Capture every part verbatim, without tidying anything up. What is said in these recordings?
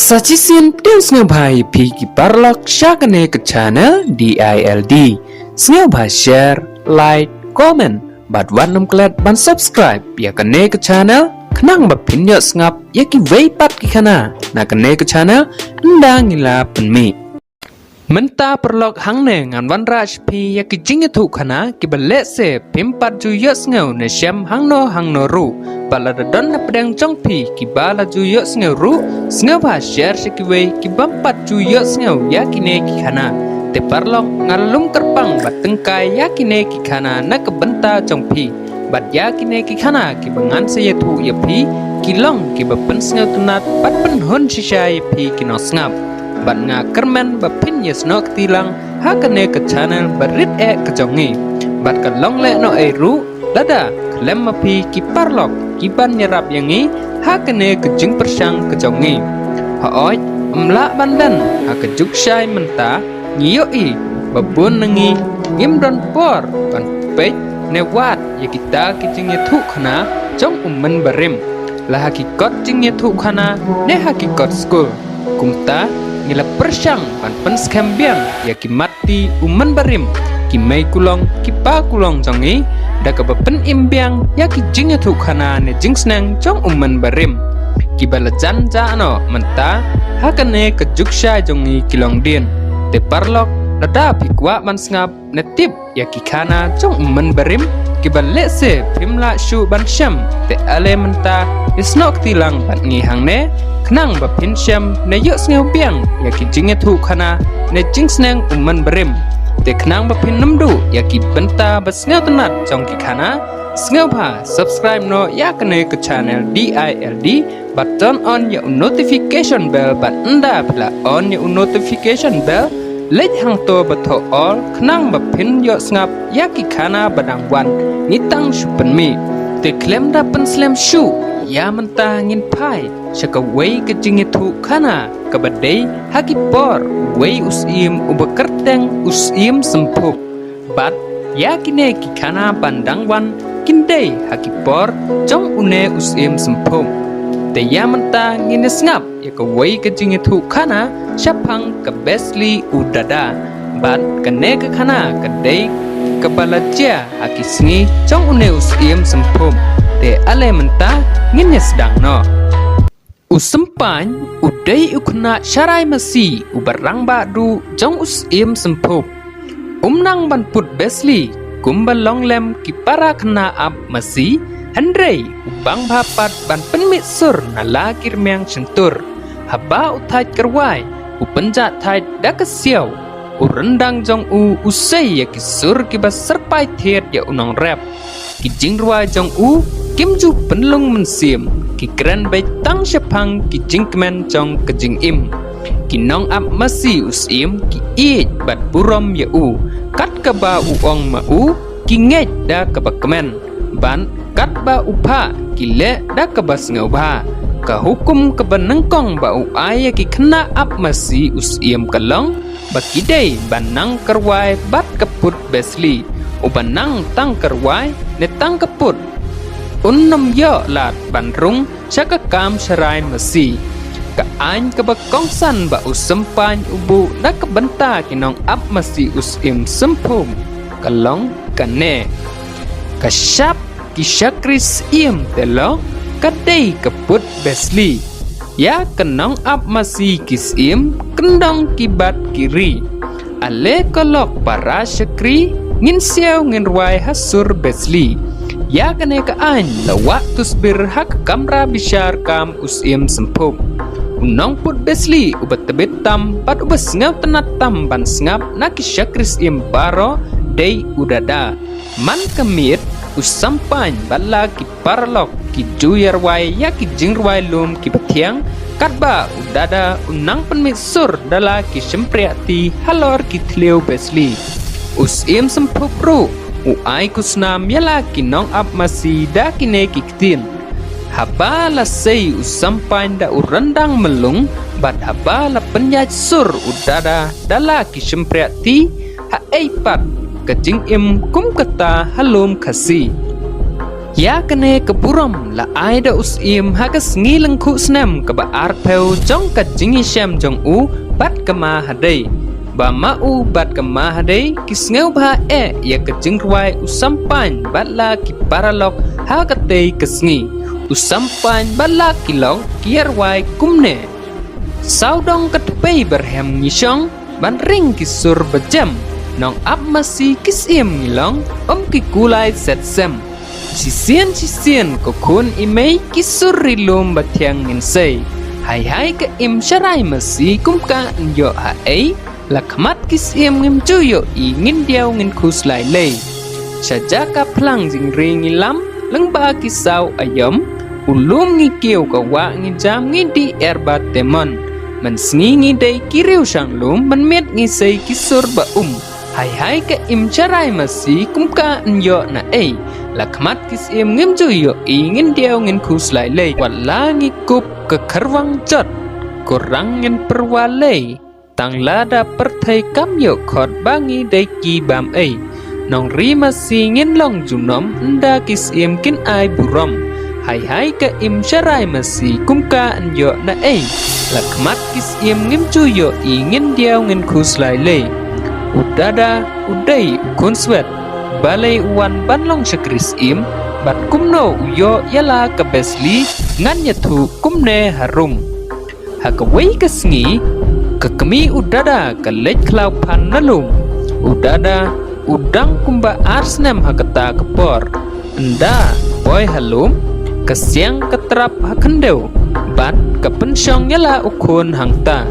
Sa shisien pdiang sngewbha ïa phi ki paralok sha kane ka channel D I L D. Sngewbha share, like, comment bad wat nym klet ban subscribe ïa kane ka channel khnang ba phin ïoh sngap ïa kiwei pat ki khana na kane ka channel ynda ngi la pynmih. Mynta paralok hangne ngan wanrah sha phi ïa ki jingïathuh khana kiba lehse phim pat ju ïohsngew ne shem hangno hangno ruh. Bad lada don na pdeng jong phi kiba la ju ïohsngew ruh, sngewbha share sha kiwei ki bym pat ju ïohsngew ïa kine ki khana. Te paralok nga la lum kyrpang bad tyngkai ïa kine ki khana na ka bynta jong phi. Bad ïa kine ki khana kiba ngan sa ïathuh ïa phi ki long kiba pynsngewtynnat bad pynhun shisha ïa phi ki nongsngap. Bad nga kyrmen ba phin ïasnoh kti lang ha kane ka channel ba rit eh ka jong ngi. Bad ka long lehnohei ruh lada khlem ma phi ki paralok ki ban ïarap ïa ngi ha kane ka jingpyrshang ka jong ngi. Hooid, ym lah ban len ha ka juk shai mynta, ngi ïohi ba bun na ngi ngim don por ban peit ne wad ïa kita ki jingïathuh khana jong u mynbarim, la ha ki kot jingïathuh khana ne ha ki kot skul. Kumta ngi la pyrshang ban pynskhem biang ïa ki mat ti u mynbarim, ki mei kulong ki pa kulong jong ngi, da kaba pynim biang ïa ki jingïathuh khana ne jingsneng jong u mynbarim kiba la jan ja noh mynta ha kane ka juk shai jong ngi ki longdien. Te paralok, lada phi kwah ban sngap ne tip ïa ki khana jong u mynbarim kiba lehse phim lah shuh ban shem, te ale mynta ïasnoh kti lang bad ngi hangne khnang ba phin shem ne ïohsngew biang ïa ki jingïathuh khana ne jingsneng u mynbarim. Te khnang ba phin nym duh ïa ki bynta ba sngewtynnat jong ki khana, sngewbha subscribe noh ïa kane ka channel D I L D bad turn on ïa u notification bell. Bad ynda phi la on ïa u notification bell, leit hangto ba thoh all khnang ba phin ïoh sngap ïa ki khana ba dang wan ngi tang shu pynmih. Te khlem da pynslem shuh, ïa mynta ngin phai sha kawei ka jingïathuh khana kaba dei ha ki por uwei u syiem uba kyrteng u Syiem Symphup. Bad ïa kine ki khana ban dang wan kin dei ha ki por jong une u Syiem Symphup. Te ïa mynta ngin ïa sngap ïa kawei ka jingïathuh khana shaphang ka Besli u Dada. Bad kane ka khana ka dei kaba la jia ha ki sngi jong une u Syiem Symphup. Te ale mynta ngin ïa sdang noh. U Sympan u dei u khynnah sharai masi uba rangbah duh jong u Syiem Symphup. Um nang ban put Besli kumba long lem ki para khynnah ap masi, hynrei u bang bha pat ban pynmih sur na la ki rmiang shyntur. Haba u thait ka rwai, u pynjah thait da ka siaw. U ryndang jong u u sei ïa ki sur kiba syrpai thied ïa u nongrep. Ki jingrwai jong u kim ju pynlung mynsiem, ki kren beit tang shaphang ki jingkmen jong ka jingim. Ki nong ap masi u Syiem ki ïeit bad burom ïa u, kat kaba u ong ma u ki ngeit da kaba kmen. Bad kat ba u phah ki leh da kaba sngewbha. Ka hukum kaba nyngkong ba u ai ïa ki khynnah ap masi u Syiem ka long ba ki dei ban nang ka rwai bad ka put Besli. Uba nang tang ka rwai ne tang ka put, un nym ïoh lad ban rung sha ka kam sharai masi. Ka aiñ kaba kongsan ba u Sympan u buh na ka bynta ki nong ap masi u Syiem Symphup ka long kane: ka shap ki shakri syiem te long ka dei ka put Besli. Ïa ka nong ap masi ki syiem kyndong ki bat ki ri. Ale ka lok para shakri, ngin siaw ngin rwai ha sur Besli. Ïa kane ka aiñ la wah tusbir ha ka kamra bishar kam u Syiem Symphup. U nongput Besli uba tbit tam bad uba sngewtynnat tam ban sngap na ki shakri syiem baroh dei u Dada. Man ka miet u Sympan bad la ki paralok ki ju ïa rwai ïa ki jingrwai lum kiba thiang, katba u Dada u nang pynmih sur da la ki shympriahti halor ki thliew Besli. U Syiem Symphup ruh u ai khusnam ïa la ki nong ap masi da kine ki ktien: Haba la sei u Sympan da u ryndang myllung, bad haba la pynïaid sur u Dada da la ki shympriahti, haei pat ka jingim kum kata ha lum Khasi. Ïa kane ka burom la ai da u Syiem ha ka sngi Lyngkhuh snem kaba arphew jong ka jingïashem jong u bad ka Mahadei. Ba ma u bad ka Mahadei ki sngewbha eh ïa ka jingrwai u Sampaiñ bad la ki paralok ha katei ka sngi. U Sampaiñ bad la ki lok ki ïarwai kumne. Sawdong ka tpei barhem ngi shong, ban ring ki sur bajem. Nong ap masi ki Syiem ngi long, um ki kulai set sem. Shisien shisien ko khun i mei ki sur ri lum ba thiang ngin sei. Hai hai ka im sharai masi kum ka yn ïoh ha ei. La khmat ki Syiem ngim ju ïoh i ngin diaw ngin khus lai lei. Sha jaka phlang jingri ngi lam, lyngba ki saw aïom. U lum ngi kiew ka wah ngi jam ngi dih er ba temon. Mynsngi ngi dei ki riew shang lum, mynmiet ngi sei ki sur ba um. Hai hai ka im sharai masi kum ka yn ïoh na ei. La khmat ki Syiem ngim ju ïoh i ngin diaw ngin khus lai lei. Wat la ngi kup ka kharwang jot, ko rang ngin pyrwa lei. Tang lada pyrthei kam ïoh khot ba ngi dei ki bam ei. Nong ri masi ngin long junom ynda ki Syiem kin ai burom. Hai hai ka im sharai masi kum ka yn ïoh na ei. La khmat ki Syiem ngim ju ïoh i ngin diaw ngin khus lai lei. U Dada u dei u khun swet. Balei u wan ban long shakri Syiem. Bad kumno u ïoh ïa la ka besli ngan ïathuh kumne harum. Ha kawei ka sngi, ka kmie u Dada ka leit khlaw phan na lum. U Dada u dang kumba ar snem ha kata ka por. Ynda poi ha lum, ka siang ka trap ha khyndew. Bad ka pynshong ïa la u khun hangta.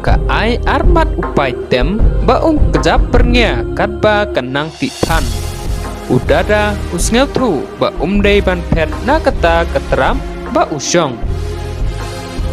Ka ai armat u paidtem ba un kjap pyrngia katba ka nang tih phan. U Dada u sngewthuh ba um dei ban phet na kata ka trap ba u shong.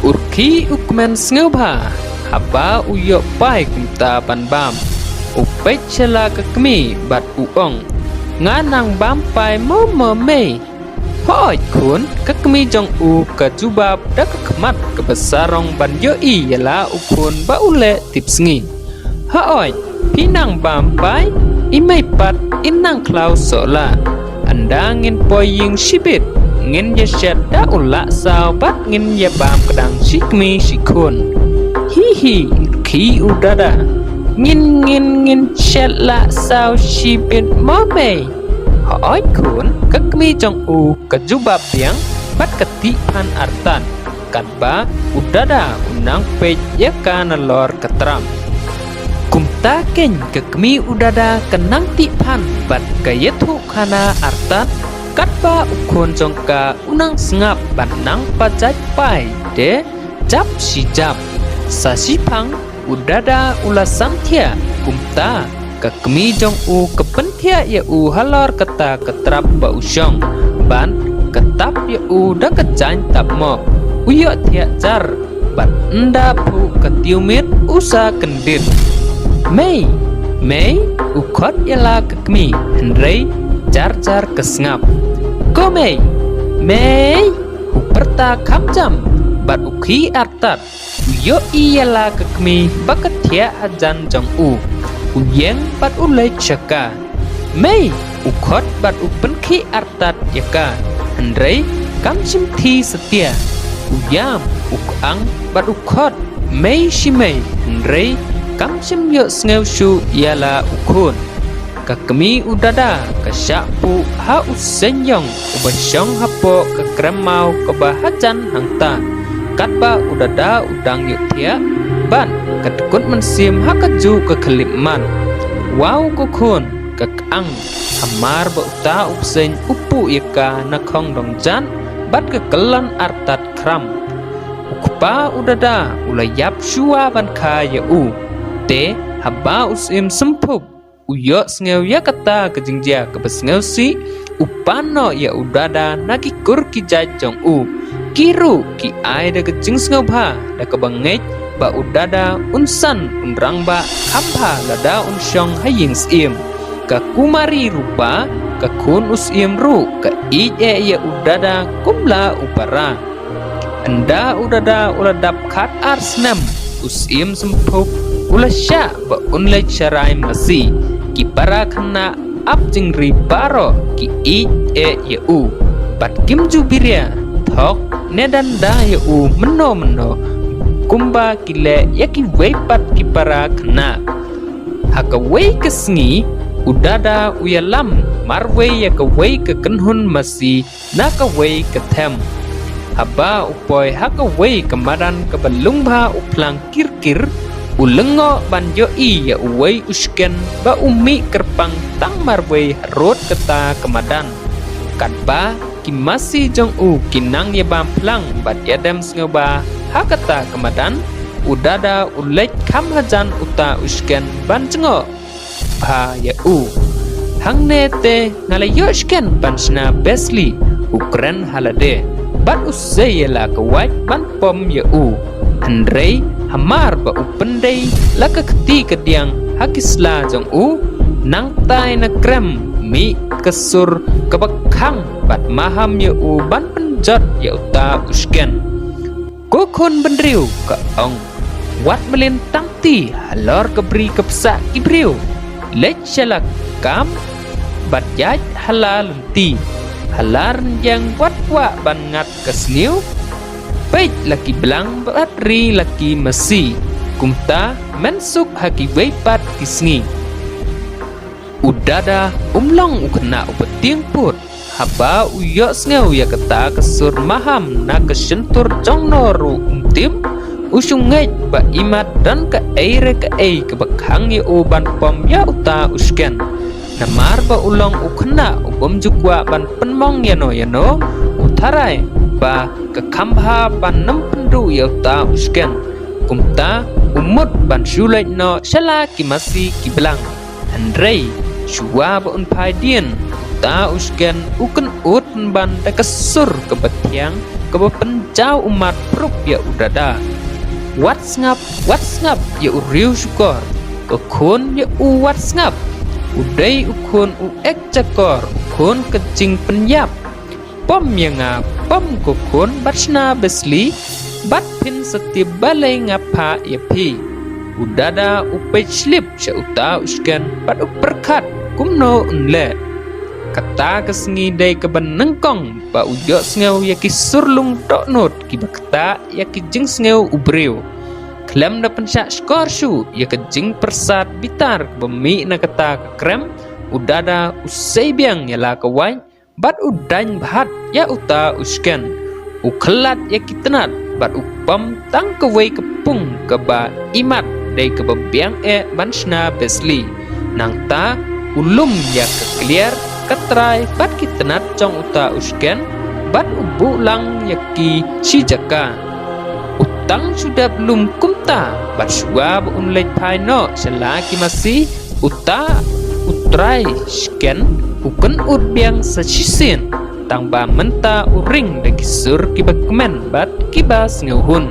U rkhie u kmen sngewbha haba u ïoh pai kumta ban bam. U peit sha la ka kmie bad u ong, nga nang bam pai mo mo mei. Hooid khun, ka kmie jong u ka jubab da ka khmat kaba sarong ban ïohi ïa la u khun ba u leh tipsngi. Hooid, phi nang bam pai, i mei pat in nang khlaw soh la. Ynda ngin poi ïing shibit, ngin ïa shet da u lah saw bad ngin ïa bam kdang shi kmie shi khun. Hi hi, rkhie u Dada. Ngin ngin ngin shet lah saw shibit mo mei. Hooid khun, ka kmie jong u ka jubab biang bad ka tih phan artat. Katba u Dada u nang peit ïa ka nalor ka trap. Kumta keiñ ka kmie u Dada ka nang tih phan bad ka ïathuh khana artat. Katba u khun jong ka u nang sngap bad nang pajait pai de jap shi jap. Sa shiphang u Dada u la san thiah kumta ka kmie jong u ka pynthiah ïa u halor kata ka trap ba u shong. Bad ka tap ïa u da ka jaiñ tap mok. U ïoh thiah jar bad ynda phuh ka tiew miet u sa kyndit. Mei, mei, u khot ïa la ka kmie hynrei jar jar ka sngap. Ko mei, mei, u pyrta kham jam bad u khie artat. U ïohi ïa la ka kmie ba ka thiah hajan jong u. U ïeng bad u leit sha ka. Mei, u khot bad u pynkhie artat ïa ka. Hynrei kam shym thi satia. U ïam, u kyang bad u khot. Mei shi mei, hynrei kam shym ïohsngew shuh ïa la u khun. Ka kmie u Dada ka shah phuh ha u seng ïong uba shong hapoh ka krem maw kaba hajan hangta. Katba u Dada u dang ïohthiah bad ka dkut mynsiem ha kajuh ka khyllipmat. Waw ko khun, ka kyang, hamar ba uta u bseiñ u phuh ïa ka na khong dong jan bad ka kyllon artat khram. U kpa u Dada u la ïap shuwa ban kha ïa u. Te haba u Syiem Symphup u ïohsngew ïa kata ka jingjia kaba sngewsih, u pan noh ïa u Dada na ki kur ki jait jong u. Ki ruh ki ai da ka jingsngewbha da kaba ngeit ba u Dada un san un rangbah kham bha lada un shong ha ïing Syiem. Ka Kumari Rupa, ka khun u Syiem ruh ka ïeit eh ïa u Dada kumla u para. Ynda u Dada u la dap khat ar snem, u Syiem Symphup u la shah ba un leit sharai masi. Ki para khynnah ap jingri baroh ki ïeit eh ïa u. Bad kim ju biria thok ne danda ïa u mynno mynno kumba ki leh ïa kiwei pat ki para khynnah. Ha kawei ka sngi u Dada u ïalam marwei ïa kawei ka kynhun masi na kawei ka them. Haba u poi ha kawei ka madan kaba lung bha u phlang kirkir, u lyngngoh ban ïohi ïa uwei u shken ba u mih kyrpang tang marwei harud kata ka madan. Katba ki masi jong u ki nang ïa bam phlang bad ïa dem sngewbha ha kata ka madan, u Dada u leit kham hajan uta u shken ban jngoh bha ïa u. Hangne te nga la ïoh shken ban shna besli, u kren ha lade bad u sei ïa la ka wait ban pom ïa u. Hynrei hamar ba u pyndei la ka kti ka diang ha ki sla jong u, nangtai na krem mih ka sur kaba khang bad maham ïa u ban pynjot ïa uta u shken. Ko khun bynriew, ka ong, wat mlien tang ti halor ka bri ka psah ki briew. Leit sha la kam bad ïaid ha la lynti, ha la rynïeng wat kwah ban ngat ka sniew. Peit la ki blang bad ri la ki masi, kumta men suk ha kiwei pat ki sngi. U Dada um long u khynnah uba tieng put. Haba u ïohsngew ïa kata ka sur maham na ka shyntur jong no ruh um tip. U shu ngeit ba imat don kaei re kaei kaba khang ïa u ban pom ïa uta u shken. Namar ba u long u khynnah u bym ju kwah ban pynmong ïano ïano, u tharai ba ka kham bha ban nym pynduh ïa uta u shken. Kumta u mut ban shu leit noh sha la ki masi ki blang. Hynrei shuwa ba un phai dien, uta u shken u kynud pynban da ka sur kaba thiang kaba pynjaw ummat prup ïa u Dada. Wat sngap, wat sngap ïa u riew shukor, ko khun ïa u wat sngap. U dei u khun u ek jakor, u khun ka jingpynïap. Pom ïa nga, pom ko khun bad shna besli, bad phin sa tip balei nga phah ïa phi. U Dada u peit slip sha uta u shken bad u pyrkhat kumno un leh. Kata ka sngi dei kaba nyngkong ba u ïohsngew ïa ki sur lung dohnud kiba ktah ïa ki jingsngew u briew. Khlem da pynshah shkor shuh ïa ka jingpyrsad bitar kaba mih na kata ka krem, u Dada u sei biang ïa la ka wait bad u daiñ bhat ïa uta u shken. U khlad ïa ki tnat bad u pom tang kawei ka pung kaba imat dei kaba biang eh ban shna besli. Nangta u lum ïa ka kliar, ka trai bad ki tnat jong uta u shken bad u buh lang ïa ki shi jaka. U tang shu dep lum kumta bad shuwa ba un leit phai noh sha la ki masi, uta u trai shken u kynud biang sa shisien, tang ba mynta u ring da ki sur kiba kmen bad kiba sngewhun.